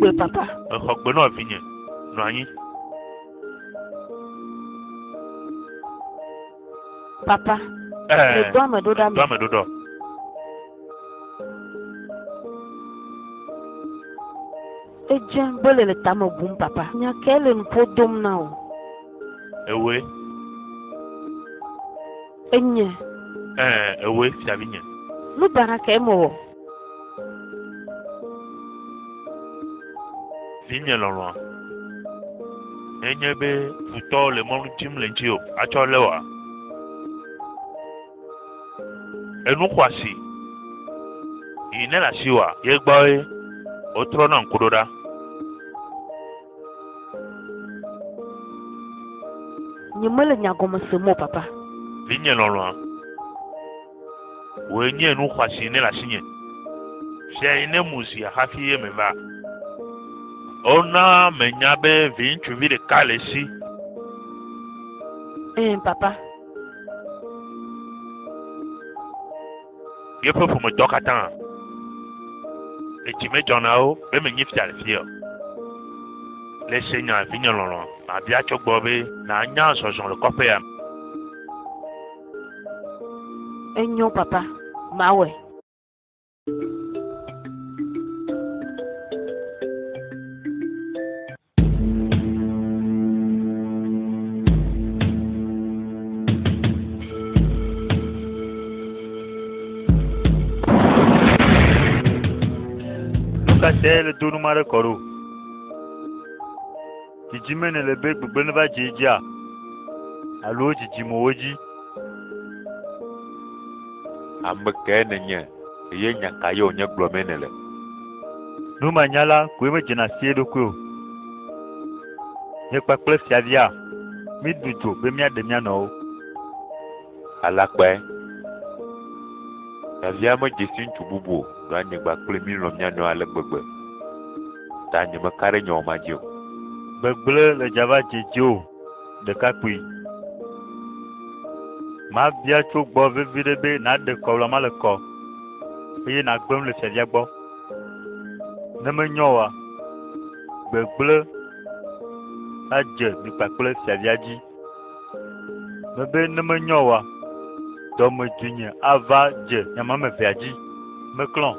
gbe, papa. Mexɔ gbe nɔ vinye. Nɔ anyi. Papa, medɔ ame ɖo ɖa mi. Dɔ ame ɖo ɖɔ. Edze be le le tame bum, papa. Nya kae le nuƒo dom na wò? Ewoe. Enye. Ɛɛ, ewoe, fiavinye. Nu baɖa kae mewɔ? Vinye lɔlɔ̃a, nenye be futɔwo le mɔnu dim le ŋutiwò atsɔ lé wòa, enu xɔasi yi nele asiwòa, ye gbɔe wotrɔna ŋku ɖo ɖa. Nyemele nya gɔme sem o, papa. Vinye lɔlɔ̃a, wòe nye nu xɔasi ne le asinye. Fiae ne mu zia hafi ye meva. Wona menya be viŋutsuvi ɖeka le esi. Ɛ̃, papa. Yeƒe ƒometɔ katã. Edzi medzɔ na wo be menyi fia le fia o. Le se nya vinye lɔlɔ̃, mabia tso gbɔ be nànya zɔzɔ le kɔƒea me. Enyo, papa. Mawɔe. Nu ka tae le do nu ma ɖe kɔ ɖo? Dzidzime nèle be gbegblẽ neva dze edzia alo dzidzimewo dzi? Ame kae nènye, eye nya ka ye wònye gblɔmee nèle? Numanyala koe medzena si eɖokui o. Nye kpakple fiavia míɖu dzo be míaɖe mía nɔewo. Alakpae. Fiavia medze si ŋutsu bubu o, ɖoa nye kpakple mílɔ̃ mía nɔewo ale gbegbe. Ta nyemeka ɖe nya ma dzi o. Gbegblẽ le dza va dze dziwò, ɖekakpui. Mabia tso gbɔ veviɖe be nàɖe kɔwlɔ ma le kɔ eye nàgbem le fiavia gbɔ. Ne menyo oa, gbegblẽ adze mi kpakple fiavia dzi. Mebe ne menyo oa, dɔmedzoenye ava dze miame ame evea dzi. Meklɔ.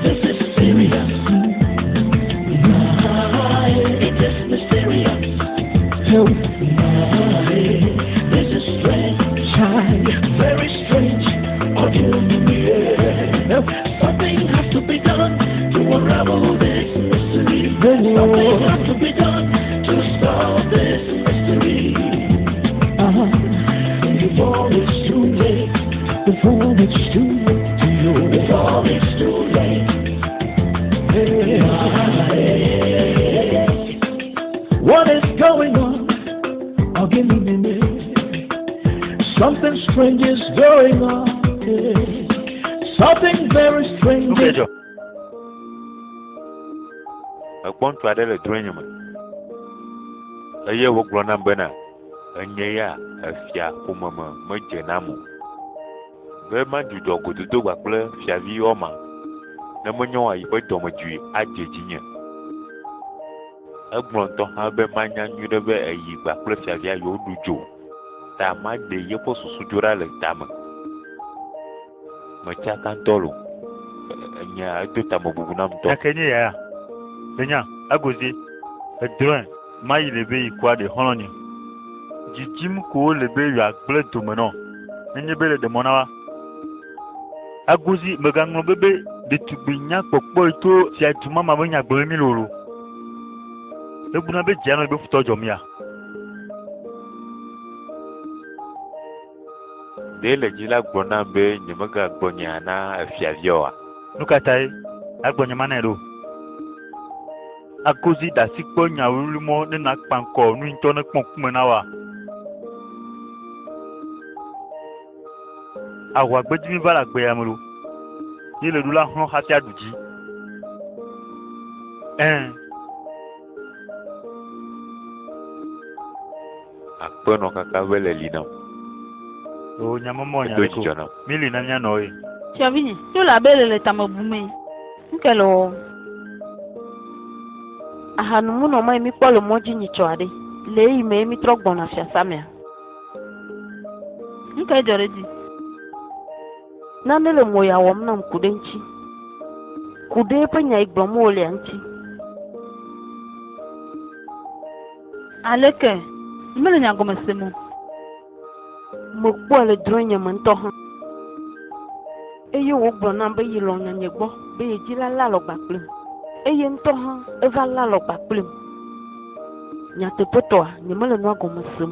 This is serious. It is mysterious. This is strange, very strange. Something has to be done to unravel this mystery. Something has to be done to solve this mystery. Before it's too late. Before it's too late to you. Before it's too late. Hey, What is going on? Oh, give me a minute. Something strange is going on. Yeah. Something very strange. Nu kae dzɔ? Mekpɔ ŋutsu aɖe le drɔ̃enye me, eye wògblɔ nam bena, Enye ya efia ƒome me medze nam o, be madzudzɔ gododo kpakple fiavi wɔma, ne menye oa, yiƒe dɔmedzoe adze dzinye. Egblɔ ŋutɔ hã be manya nyuiɖe be eyi kpakple fiavia yewoɖu dzo, ta maɖe yeƒe susu dzo ɖa le tame. Metsaka ŋutɔ loo. Enyea edo tamebubu nam ŋutɔ. Nya kae nye ya? Ènya, Agozie, edrɔ̃e mayi le be yi kua ɖe xɔlɔ̃nye. Dzidzim ko wole be yewoagblẽ dome nɔ, nenye be le ɖe mɔ na woa. Agozi, mègaŋlɔ be be ɖetugbui nyakpɔkpɔ yi tso fiadu ma me nya gblɔm mí le o loo. Ebuna be dzea nɔ be futɔ dzɔ mía? Ɖe le dzi la gblɔ nam be nyemegagblɔ nya na efiavia oa? Nu ka tae nàgblɔ nya ma nɛ ɖo? Agozi ɖe asi kpɔ nya wluiwlui mɔ ne nàkpa ŋkɔ nu ŋutɔ ne kpɔ ŋkume na woa? Aʋagbedzi mi va le agbe ya me lo. Ye le ɖu la hlɔ̃ hafi aɖu dzi. Ɛ̃. Akpe nɔ kaka be le li nam. O nya memɔ nya Edo ɖeke o. dzidzɔ nam. Mi li na mía nɔwoe. Fiavinye, to le abe le le tame bumee. Nu kae le wɔwɔm? Ahanumunɔ mae míkpɔ le mɔ dzi nyitsɔ aɖe le eyi me ye mítrɔ gbɔna fiasa mea? Nu kae dzɔ ɖe edzi? Nane le mo ya wɔm nam ku ɖe eŋuti. Ku ɖe eƒe nya yi gblɔm wòlea ŋuti. Aleke? Mele nya gɔme sem o. Mekpɔe le drɔ̃enye me ŋutɔ hã. Eye wògblɔ nam be yelɔ̃ nyanye gbɔ be yedzi la lé alɔgba kplim. Eye ŋutɔ hã eva lé alɔgba kplim. Nyateƒetɔa, nyemele nua gɔme sem.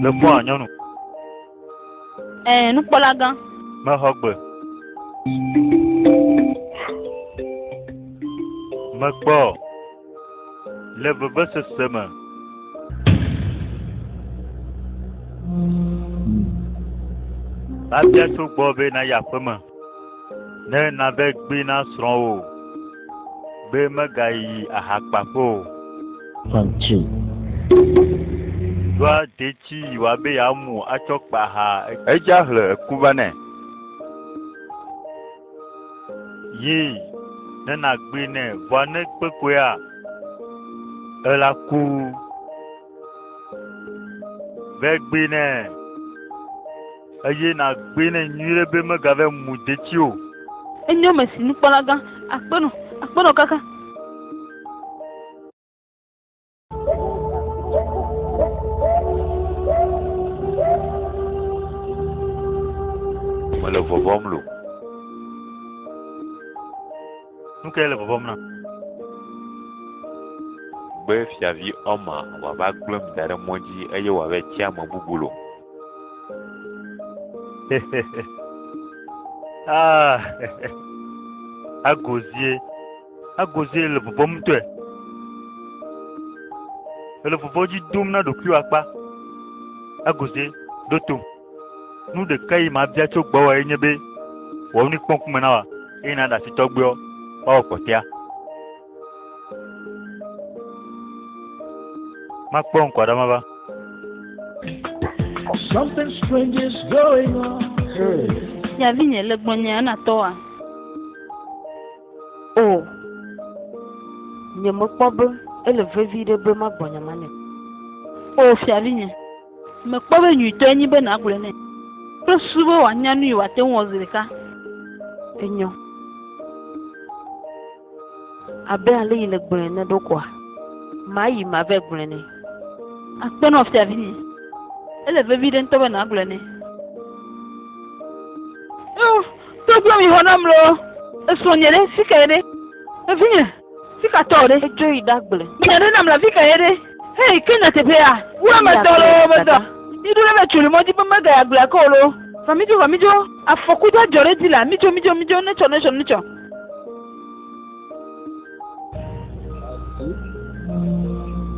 Le fɔa, nyɔnu. Ɛ̃, nukpɔla gã. Mexɔ gbe. Mekpɔ le vevesese me. Mabia tso gbɔwò be nàyi aƒeme ne nàva gbe na srɔ̃wò be megayi ahakpaƒe o. Ɖoa detsi yi wòabe yeamu atsɔ kpa aha. Edza hle eku va nɛ. Yi ne nàgbe nɛ, vɔa ne kpe koea, ela ku. Vɛ gbe nɛ eye nàgbe nɛ nyuiɖe be megava mu detsi o. Enyo mesi nukpɔlagã, akpenɔ, akpenɔ kaka. Mele vɔvɔ̃m lo. Nu kae le vɔvɔ̃m na? Be fiavi Oma wòava gblẽm da ɖe mɔ dzi eye wòava tsi ame bubu lo. Ah, agozie. Agozie le vɔvɔ̃m ŋutɔe. Èle vɔvɔ̃ dzi dom na ɖokuiwò akpa. Agozie, ɖo tom. Nu ɖeka yi mabia tso gbɔwò ye nye be, wɔ nu kpɔ ŋkume na wòa eye nàɖe asi tɔgbuiawo woawɔ kpɔtɔea. Makpɔ ŋkɔ ɖa mava. Something strange is going on. Nyavinye le gbɔnye ana tɔwòa? O, nyemekpɔ be ele veviɖe be magblɔ nya ma nɛ o. O, fiavinye, mekpɔ be nyuitɔe nye be nàgblɔe nɛ kple susu be wòanya nu yi wòate ŋu wɔ zi ɖeka. Enyo. Abe ale yi nègblɔe ene ɖo koa, mayi mavae gblɔe nɛ. Akpe nɔ fiavinye. Ele veviɖe ŋutɔ be nàgblɔe nɛ. Eo, tɔgbuiwo mi xɔ nam loo. Esrɔ̃nye ɖe, fi kae ɖe? Evinye, fi ka tɔ ɖe? Edzo yi ɖagble. Nya ɖe nam le afi kae ɖe? Hei, ke nyateƒea? Wo ame dɔ loo, me dɔ. Mi ɖo ɖe be tso le mɔ dzi be megayi agblea ke o loo. Va midzo, va midzo. Afɔku do adzɔ ɖe edzi la. Midzo, midzo, midzo, netsɔ, netsɔ, netsɔ.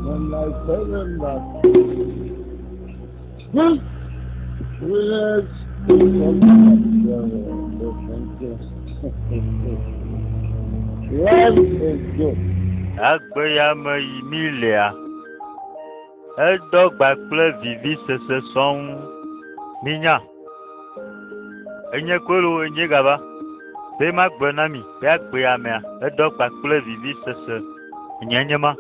When I tell them that village life is good. Agbe ya me yi mí lea, edɔ gba kple vivisese sɔŋ. Minya, enye koe loo enye gava, be magblɔe na mi be agbe ya mea, edɔ gba kple vivisese. Enyae nye ma.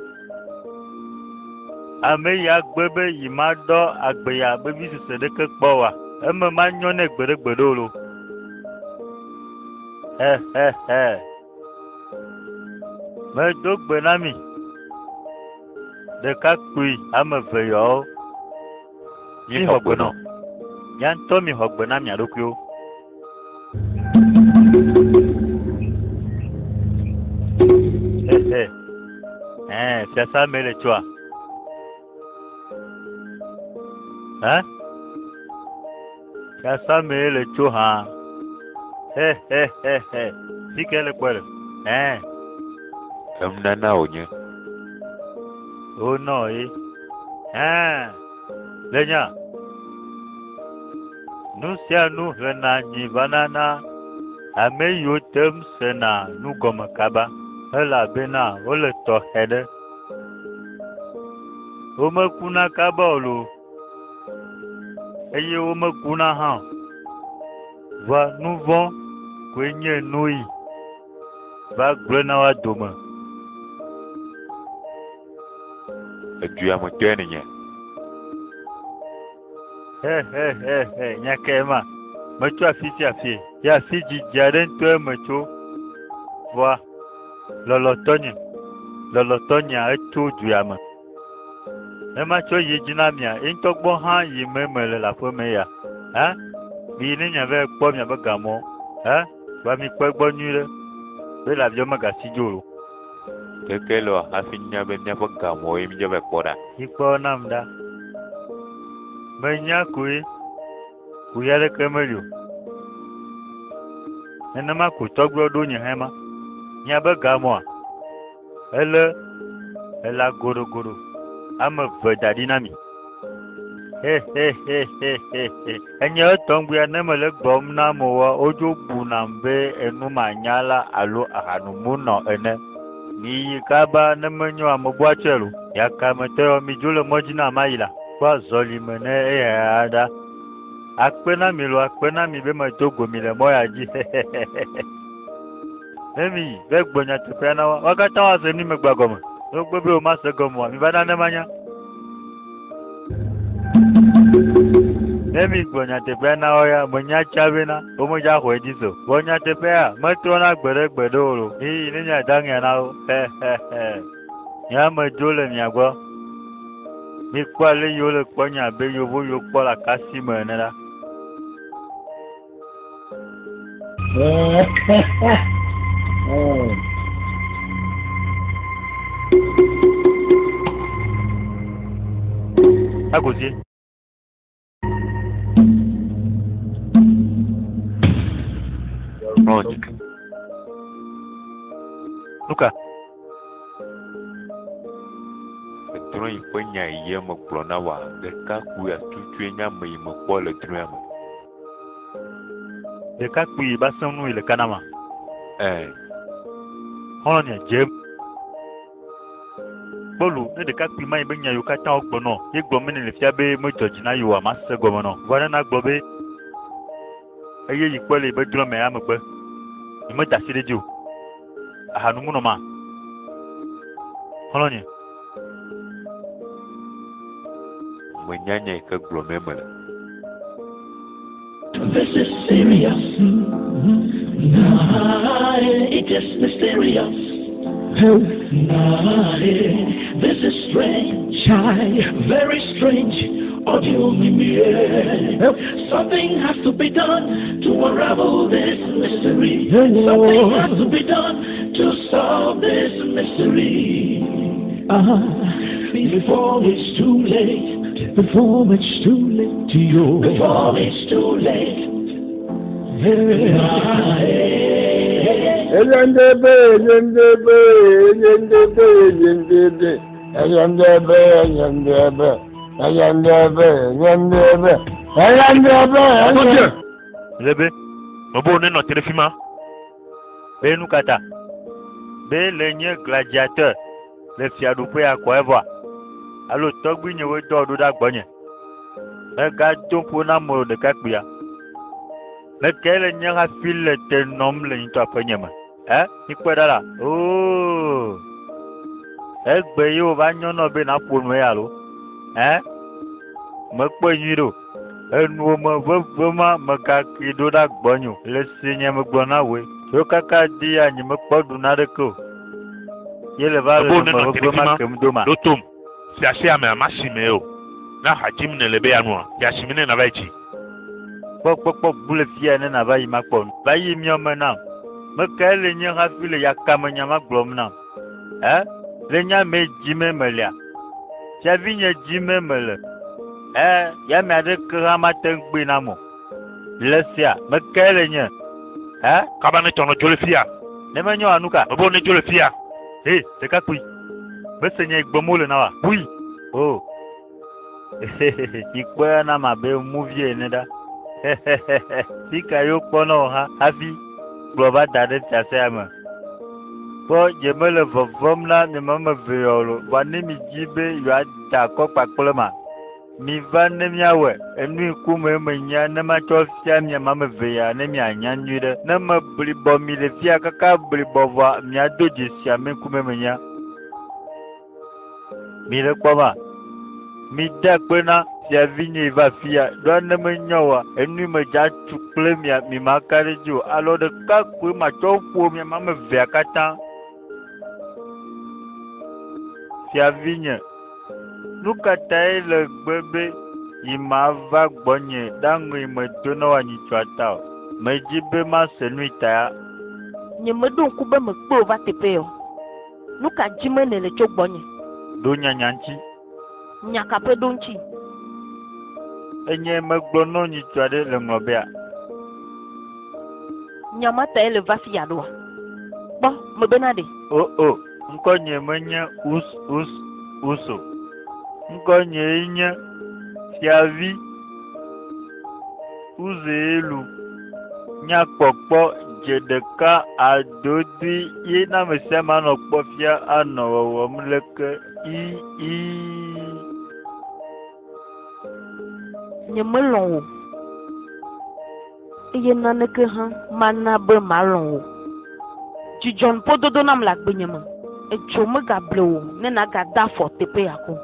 Ame yi agbe be yi maɖɔ agbe ya be vivisese ɖeke kpɔ oa, eme manyɔ nɛ gbeɖegbeɖe o loo. Hehehe. Medo gbe na mi, ɖekakpui ame eve yawo. Mixɔ gbe nɔ. Mia ŋutɔ mixɔ gbe na mia ɖokuiwo. Hehe. Ɛɛ, fiasa mee le tsoa? Hã? Fiasã mee le tso hã. Hehehehe. Fi ke le kpɔe le. Ɛ̃. Enunana wònye. Wonɔ ye. Ɛ̃. Le nya. Nu sia nu hena nyi vana na ame yiwo te ŋu sena nu gɔme kaba elabena wole tɔxɛ ɖe. Womekuna kaba o loo eye womekuna hã o. Vɔa nu vɔ̃ koe nye nu yi va gblẽna woa dome. Edu ya me tɔe nènye. Hehehehe, nya kae ma? Metso afi sia afi, ye afi dzidzi aɖe ŋutɔe metso. Vɔa, lɔlɔ̃tɔnye, lɔlɔ̃tɔnyea etso du ya me. Ne matsɔ yi edzi na mia, ye ŋutɔ gbɔ hã yi me mele le aƒe me ya. Hã? Miyi ne miava kpɔ miaƒe gamɔwo. Hã? Vɔa mikpɔ egbɔ nyuie ɖe be ɖeviawo megasi dzo o. Keke lɔ hafi nya be míaƒe gamɔwoe mídze va kpɔ ɖa. Mikpɔ nam ɖa. Menya koe, kuxi aɖeke meli o. Nenema ko tɔgbuiawo ɖo nye hã ma. Miabe gamɔa, Ele elã goɖogoɖo ame eve da ɖi na mi. Hehehehehe. Enye etɔ̃gbea ne mele egblɔm na amewoa, wodzo bunam be enumanyala alo ahanomunɔ ene. Miyi kaba ne menyo ame bua tsɔe lo. Yakametɔewo, midzo le mɔ dzi na mayi la. Kpɔ azɔlime ne eya ɖa. Akpe na mi lo, akpe na mi be medo go mi le mɔ ya dzi. Hehehehe. Ne mi yi va gblɔ nyateƒea na woa, wo katã woase nu megbea gɔme. Ne wogbe be womase egɔme oa, miva na ne manya. Ne mi gblɔ nyateƒea na wo ya, menya tsã bena womedza xɔe dzi se o. Vɔ nyateƒea metrɔna gbeɖegbeɖe o lo. Miyi ne miada ŋea na wo. Hehehe. Nye amedzo le mia gbɔ. Mikpɔ ale yi wole kpɔ nye abe yevu yiwo kpɔ le akasi me ene la. Agozie. Lɔnye. Nuka? Edrɔ̃ yi ƒe nya yi megblɔ na wòa, ɖekakpuia tutue nye ame yi mekpɔ le drɔ̃ea me. Ɖekakpui ba sẽ nu yi le kana ma. Ẽ. Xɔlɔ̃nye dze Kpɔlu, ne ɖekakpui ma yi be nya yiwo katã wogblɔ nɔ ye gblɔm ne le fia be medzɔ dzi na yewoa, mase gɔme nɔ. Vɔa ne nagblɔ be eye yi kpɔe le yi be drɔ̃e me ya megbe, nyemeda asi ɖe edzi o. Ahanumunɔ ma. Xɔlɔ̃nye. Menya nya yi ke gblɔmee mele. This is serious. Nah, it is mysterious. Nah, this is strange. Very strange. Audio Something has to be done to unravel this mystery. Something has to be done to solve this mystery. Before it's too late. Before it's too late, yo. Before it's too late. Eyendebe, eyendebe, eyendebe, eyendebe, eyendebe, eyendebe, eyendebe, eyendebe, eyendebe, eyendebe. Lebe. Mebo nenɔ te ɖe fi ma. Be nu ka ta? Be le nye gladiateur le fiaɖuƒea kɔ evɔa? Alo tɔgbuinyewoe dɔ wò ɖo ɖa gbɔnye? Mègado ƒo nam o ɖekakpuia. Mekae le nye hafi le te nɔm le nye ŋutɔ aƒenye me? Ɛ, mikpɔe ɖa la. Oo! Egbe ye wòva nyɔ nɔ be nàƒo nu eya alo? Ɛ? Mekpɔe nyuie ɖe o. Enuwo me veve ma mègakui ɖo ɖa gbɔnye o. Le si nye megblɔ na wòe. Tso kaka di ya nyemekpɔ ɖu naneke o. Ye le va le Ebo nu nenɔ me te ɖe veve fi ma ma. kem do ma. Ɖo tom. Fiasia mea masi mee o. Ne aha dzim nèle be yeanoa, fiasi me ne nàva yi dzi. Kpɔ kpɔkpɔ bu le fiya ne nàva yi makpɔ nu. Va yi miɔ me nam. Mekae le nye hafi le yakame nya ma gblɔm nam? Ɛ? Le nye amee dzimee melea? Fiavinye dzimee mele. Ɛ, ya ame aɖeke hã mate ŋu gbe nam o. Le sia, mekae le nye? Ɛ? Kaba ne tsɔ nɔ dzo le fia. Ne menyo anu ka? Mebe ne dzo le fia. He, ɖekakpui, mese nye gbe mo le na wa. Bui. O. Mikpɔe ya nam abe movie ene ɖa. Fika ye wokpɔna wò hã hafi kplɔ va da ɖe fiasea me. Kpɔ nye mele vɔvɔ̃m na miame ame eve ya o lo, vɔa ne midzi be yewoada akɔ kpakple ma, miva ne míawɔe. Enu yi ku me menya ne matsɔ fia miame ame eve ya ne mianya nyuie ɖe. Ne meblibɔ mi le fia kaka blibɔ vɔa, miado dzesi ame yi ku me menya. Mi le kpɔ ma? Mi de akpe na fiavinye yi va afia. Ɖoa ne menya oa, enui medza tu kple mia, mi maka ɖe edzi o. Alɔ ɖeka koe matsɔ ƒo mia ame evea katã. Fiavinye, nu ka tae le gbe be yi mava gbɔnye ɖaŋui medo na wò anyitsɔa ta o? Medzi be mase nui ta ya. Nye meɖo ŋku be mekpe wò va teƒe o. Nu ka dim nèle tso gbɔnye? Ɖo nya nya ŋuti. Nya ka ƒe ɖo ŋuti? Enye megblɔ na nyitsu aɖe le ŋlɔbea. Nya ma tae le va fiya ɖoa? Kpɔ, mebena ɖe. O, o, ŋkɔnye menye Us, Us, Us o. Ŋkɔnyee nye Fiavi Uzeelu. Nyakpɔkpɔ dze ɖeka adodoe ye na ame sia ame anɔ kpɔ fia anɔ wɔwɔm leke i i. Nyemelɔ̃ wò eye naneke hã mana be malɔ̃ wò. Dzidzɔ nuƒododo nam le agbenye me. Edzo megable wò ne nàgade afɔ teƒe ya ko.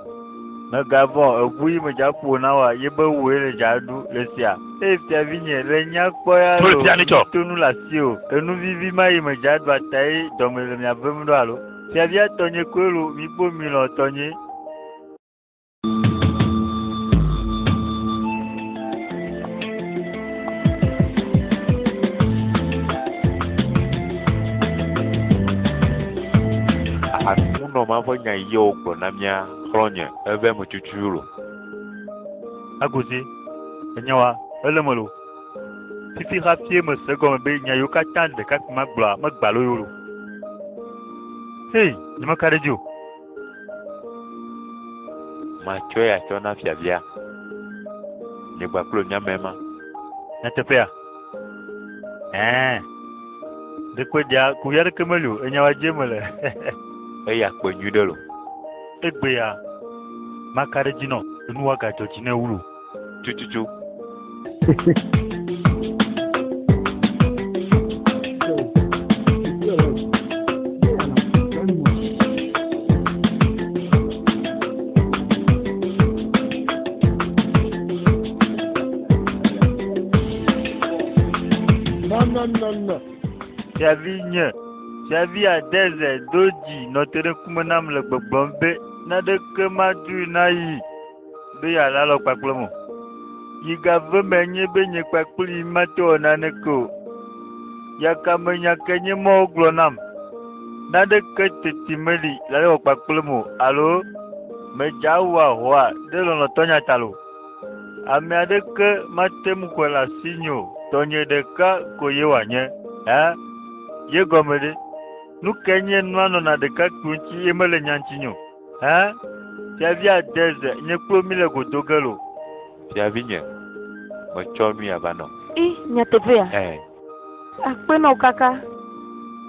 Mègavɔ̃ o, eʋu yi medza ƒo na wòa, ye be wòe le dza ɖu le sia. Eye fiavinye, le nya kpɔ ya Tso lo, fia netsɔ. tonu le asiwò. Enu vivi ma yi medza ɖua ta ye dɔme le mia vem ɖo alo? Fiavia tɔnye koe lo, mikpo milɔ̃ tɔnye. Akunɔ ma ƒe nya yi wògblɔ na mía xlɔ̃nye eve me tututu lo. Agozi, enya wa, ele me lo. Fifi hafie mese egɔme be nya yiwo katã ɖekakpui ma gblɔa megba lo yewo lo. Hei, nyemeka ɖe edzi o. Matsɔe atsɔ na fiavia. Nye gba kple nye ame ma. Nyateƒea? Ɛɛ. Ɖekpe ɖia, kuxi aɖeke meli o. Enya wa dzi mele. Eya kpe nyui ɖe lo. Egbea, maka ɖe edzi nɔ enu wòagadzɔ dzi nɛ wu lo. Tututu. No, no, no, no. Fiavi nye, fiavi Adeze do dzi nɔ te ɖe ŋkume nam le gbɔgblɔm be naneke madoe na yi be yealé alɔ kpakple mo. Yi gave me nye be nye kpakple yi mate wɔ naneke o. Yakame nya ke nye mɔwo gblɔ nam. Naneke teti meli le wɔ kpakple mo alo medza wɔ ahoa ɖe lɔlɔ̃tɔnya ta lo. Ame aɖeke mate ŋu xɔe le asinye o. Tɔnye ɖeka ko ye wòanye. Ɛ? Ye gɔme ɖe? Nu kae nye nua nɔna ɖekakpui ŋuti ye mele nya ŋuti nye o? Ɛ? Fiavi Adeze, nye kple mi le go do ge lo. Fiavinye, metsɔ nu ya va nɔ. I, nyateƒea? Ɛ. Akpe nɔ wo kaka.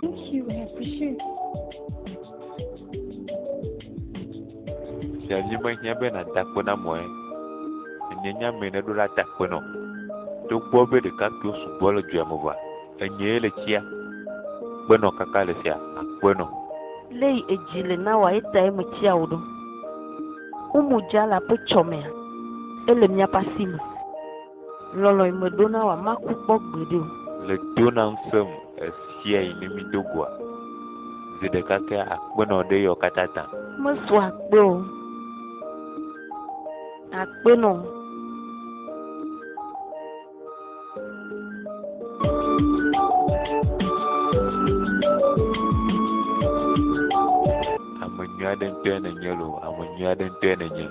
Thank you, I appreciate. Fiavi mehiã be nàda akpe na mɔe. Enye nye amee nèɖo la da akpe nɔ. Togbɔ be ɖekakpuiwo sugbɔ le dua me vɔa, enyee le tsia. Kpe nɔ kaka le sia, akpe nɔ. Le yi edzi le na wòa etae metsia wò ɖo. Umudjala ƒe tsɔmea, ele míaƒe asi me. Lɔlɔ̃ yi meɖo na wòa maku kpɔ gbeɖe o. Le dona ŋusẽm esia yi ne mído goa, zi ɖeka kea akpe nɔ ɖe yɔ katã ta. Mesu akpe o. Akpe nɔ. Ame nyui aɖe ŋutɔe nènye loo, ame nyui aɖe ŋutɔe nènye.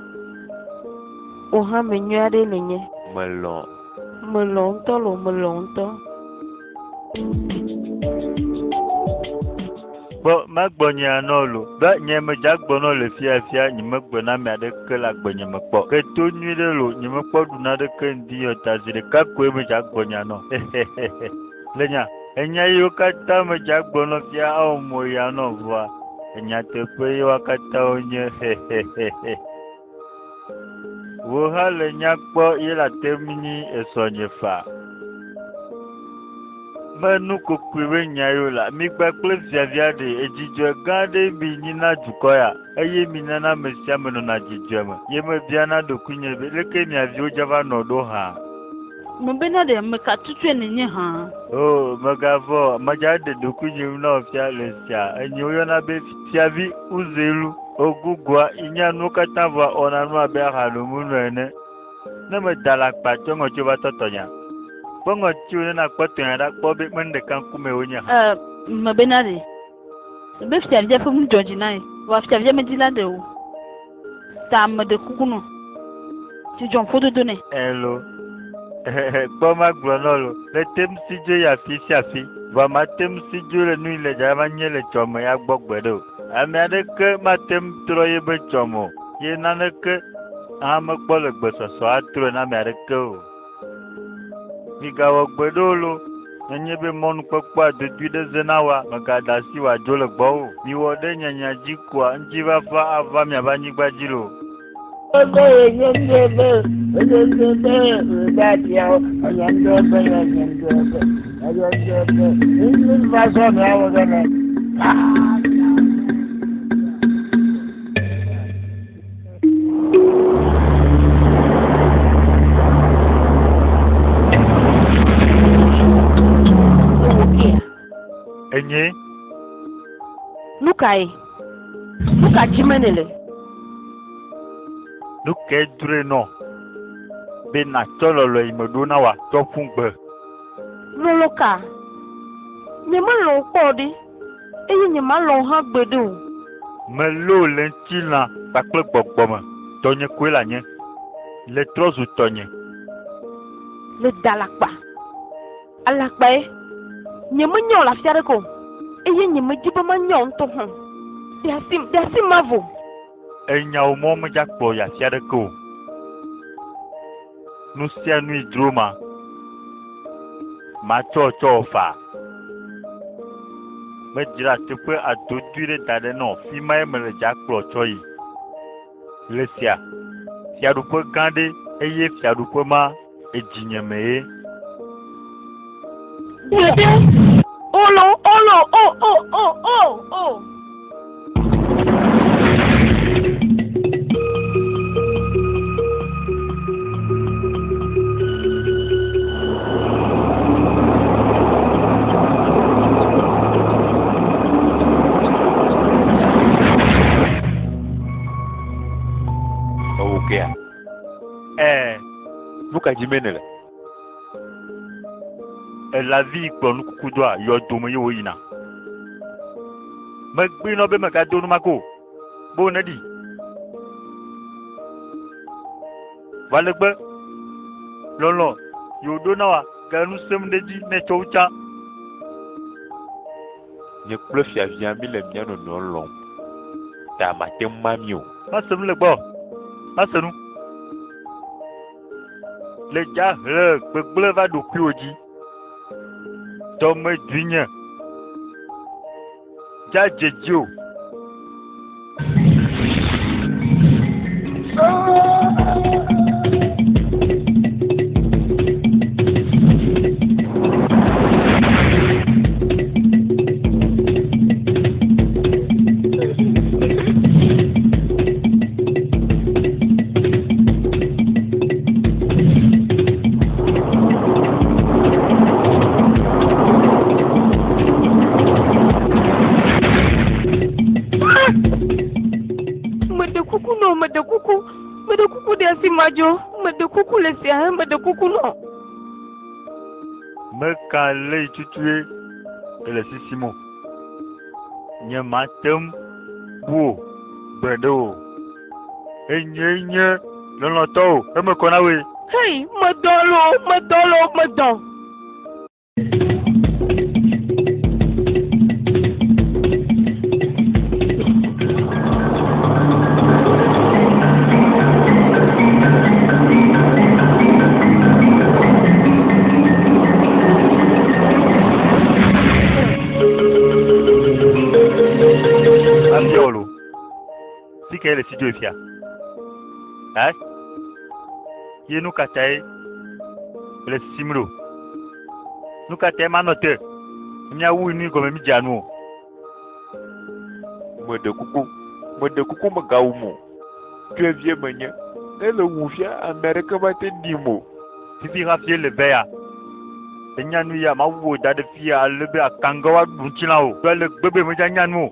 Wò hã ame nyui aɖee nènye. Melɔ̃. Melɔ̃ ŋutɔ loo, melɔ̃ ŋutɔ. Kpɔ, magblɔ nya ya na wò loo, be nye medze agblɔ na wò le fia fia, nyemegblɔ na ame aɖeke le agbenye me kpɔ o. Ke to nyui ɖe loo, nyemekpɔ ɖu naneke ŋdi o ta zi ɖeka koe medze agblɔ nya na wò. Heheheheh. Le nya, enya yiwo katã medze agblɔ na wò fia awɔ mo yaa na wò vɔa, nyateƒe ye woa katã wonye. Heheheheh. Wò hã le nya kpɔ ye la te ŋu nyi esɔnye fa. Me nu kokoe be nya yo la, mi gba kple fiavia ɖe, edzidzɔe gã ɖe mi nyi na dukɔ ya, eye mi nana ame sia ame nɔna dzidzɔe me. Ye me bia na ɖokuinye be, leke mia viwo dza va nɔ ɖo hã? Me bena ɖe ame ka tutue nènye hã? Oo, mègavɔ̃ o, medza ɖe ɖokuinye ŋu na wò fia le sia. Enye woyɔna be fiavi Uzelu. Ogugua yi nya nuwo katã vɔa wɔna nu abe ahanomunu ene. Ne meda le akpa tsɔ ŋɔtiwo va tɔ tɔnyea, kpɔ ŋɔtiwo ne nakpɔ tɔnyea ɖa kpɔ be menu ɖeka ŋkume wonye hã. E, mebena ɖe, be fiavia ƒe nu dzɔ dzi na ye, vɔa fiavia medi la ɖe o. Ta meɖe kuku nɔ, dzidzɔ ƒododo nɛ. Ẽ lo, kpɔ magblɔ nɔ lo, le tem si dzo yi afi sia afi, vɔa mate ŋu si dzo le nu yi le dzadzam anye le tsɔme ya gbɔ gbeɖe o. Ame aɖeke mate ŋu trɔ yebe tsɔme o, ye naneke hã mekpɔ le gbesɔsɔ atrɔe na ame aɖeke o. Migawɔ gbeɖe o lo, nenye be mɔnukpɔkpɔ adodoe ɖe ze na wòa, mègaɖe asi wòadzo le gbɔwò o. Miwɔ ɖe nye nya dzi koa, ŋutifafa ava miaƒe anyigba dzi loo. Enye. Nu kae? Nu ka dim nèle? Nu kae dzroe nɔ be nàtsɔ lɔlɔ̃ yi meɖo na wòa tsɔ ƒu gbe? Lɔlɔ̃ ka? Nyemelɔ̃ wò kpɔ o ɖe, eye nyemalɔ̃ wò hã gbeɖe o. Melé wò le ŋutilã kpakple gbɔgbɔ me, tɔnye koe le anye. Le trɔ zu tɔnye. Le da alakpa. Alakpae. Nyemenya wò le afi aɖeke o, eye nyemedi be manya wò ŋutɔ hã o. Ɖe asim, ɖe asim mavo. Enya wò mɔ medza kplɔ yi afi aɖeke o. Nu sia nui dzro ma, matsɔ tsɔ wò faa. Medzra teƒe adodoe ɖe da ɖe nɔ, fi mae mele dza kplɔ tsɔ yi. Le sia, fiaɖuƒe gã ɖe eye fiaɖuƒe ma edzinye me ye. Ɖeɖe, olo, olo, o, o, o, o, o. Ewò kea? Ɛ̃. Nu ka dimee nèle? Elavi kplɔ nukukudɔa yɔdo me ye wòyina. Megbee nɔ be megado nu ma ke o. Be wòneɖi. Va legbe lɔlɔ̃ yi wòɖo na wòa gale nu sẽm ɖe edzi nɛ tsɔ wu tsã. Nye kple fiavia míle mía nɔnɔewo lɔ̃m, ta mate ŋu ma mí o. Mase nu le gbɔ, mase nu. Le dza hlẽ gbegblẽ va ɖokuiwò dzi. Dɔmedzoe nye. Dza dze dziwò. Meɖe kuku nɔ, meɖe kuku, meɖe kuku ɖe asi madzo, meɖe kuku le sia, meɖe kuku nɔ. Meka lé yi tutue ele sisim o. Nye mate ŋu bu wò gbeɖe o. Enyee nye. Lɔlɔ̃tɔ o, eme kɔ na wòe. Hei, medɔ loo, medɔ loo, medɔ. Afia wò lo. Fi kae le si dzoe fia? Ɛ? Ye nu ka tae le sisim ɖo? Nu ka tae manɔ te míawu nui gɔme mídzea nu o? Meɖe kuku, meɖe kuku mègawum o. Tsyɔ̃evie menye. Ne ele wu fia, ame aɖeke mate ɖim o. Fifi hafi ele be ya. Enya nu ya mawu wò da ɖe fia ale be akangɛwo aɖu ŋutilã o. Ale gbegbe medza nya nu o.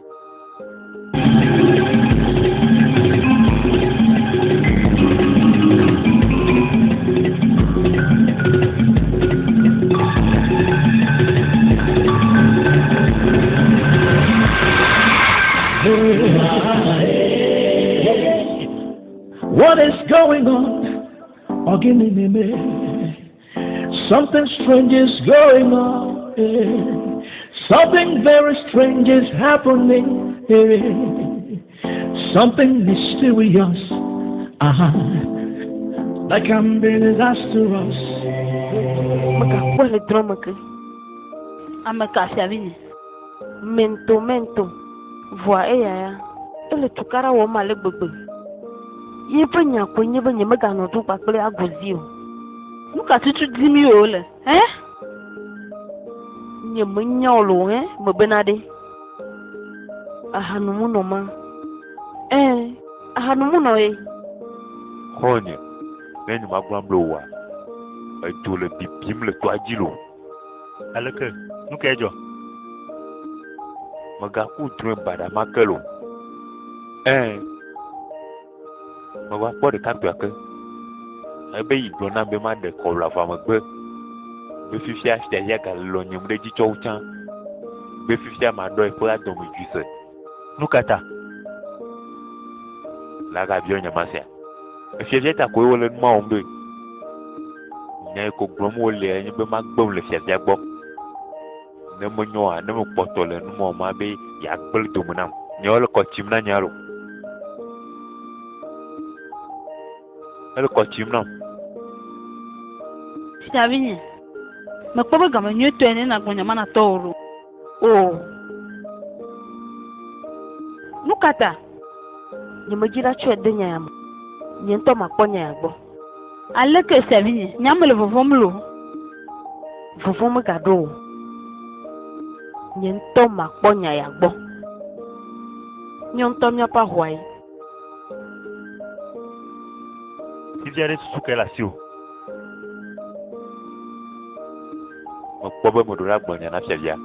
What is going on? Ogini Something strange is going on. Something very strange is happening. Something mysterious. Uh-huh. That can be disastrous. Megakpɔe le drɔ̃e me ke. Ame ka fiavi nye? Mento mento. Vɔa eya ya, ele tukaɖa wɔm ale gbegbe. Yeƒe nya koe nye be nyemeganɔ du kpakple Agozi o. Nu ka tutu dim ye wole, hẽ? Nyemenya o loo, hẽ? Mebena ɖe. Ahanumunɔ ma. Ẽ, ahanumunɔ ye. Xɔ̃nye, ne nyemagblɔ ame oa, edzo le bibim le toa dzi loo. Aleke? Nu kae dzɔ? Mègaku drɔ̃e baɖa ma ke loo. Ẽ, meva kpɔ ɖekakpuia ke. Ebe yi gblɔ nam be maɖe kɔwlɔa vɔa megbe be fifia fiavia gale lɔnyem ɖe edzi tsɔ wu tsã. Be fifia maɖɔ eƒe adɔmedzoe se. Nu ka ta? La gabiɔ nye ma sia. Efiavia ta koe wole nu ma wɔm ɖoe. Nya yi ko gblɔm wolea nye be magbem le fiavia gbɔ. Ne menyoa, ne mekpɔtɔ le nu ma wɔm abe yeagblẽ dome nam. Nye ele kɔ tsim na nye alo. Ele kɔ tsim nam. Fiavi nye, mekpɔ be game nyuietɔe ne nàgblɔ nya ma na tɔwò ɖo. O. Nu ka ta? Nyemedzi la tsɔe de nya ya me. Nye ŋutɔ makpɔ nya ya gbɔ. Aleke fiavi nye, nya mele vɔvɔ̃m loo. Vɔvɔ̃ megaɖo o. Nye ŋutɔ makpɔ nya ya gbɔ. Nye ŋutɔ míaƒe ahoa ye. Fifia ɖe susu kae le asiwò? Mekpɔ be meɖo la gblɔ nya na fiavia.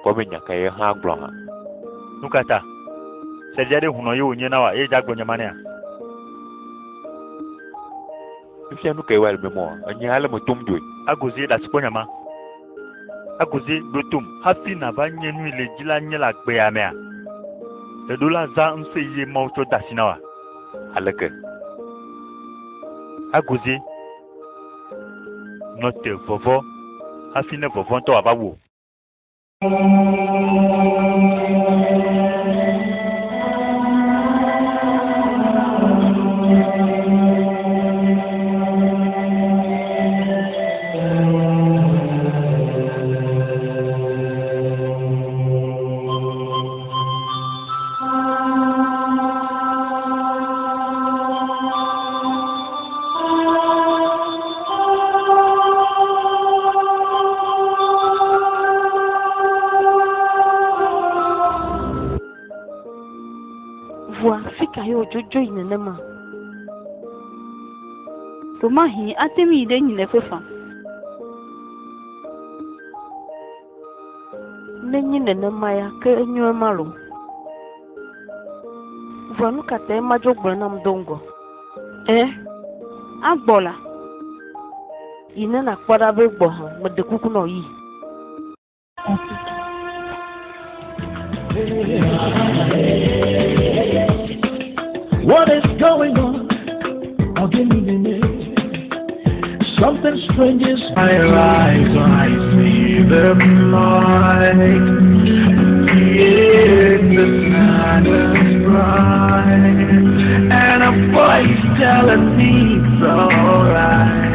Kpɔ be nya kae hã gblɔ hã. Nu ka ta? Fiavia ɖe hunɔ ye wònye na wòa ye dza gblɔ nya ma nɛa? Fifia nu kae wòa le me mɔ? Enye ale me tom dzoe. Agozie ɖe asi kpɔ nya ma. Agozie ɖo tom hafi nàva nye nui le dzi la nye le agbea mea? Èɖo la zã ŋusẽ ye Mawu tsɔ de asi na wòa? Aleke? Agozie nɔ te vɔvɔ̃ hafi ne vɔvɔ̃ ŋutɔ wòava wu wò. Vɔa fi ka ye wòdzodzo yi nenema? Ɖomahi ate ŋu yi ɖe nyileƒe faa. Nenye nenema ya, ke enyo ema loo. Vɔa nu ka tae madzo gblɔe nam do ŋgɔ? Ẽ, agbɔ la. Yi ne nàkpɔ ɖa be egbɔ hã, meɖe kuku nɔ yi. What is going on? Ogini, Something strange is my eyes, I see the light. In the sun is bright, and a voice telling me it's alright.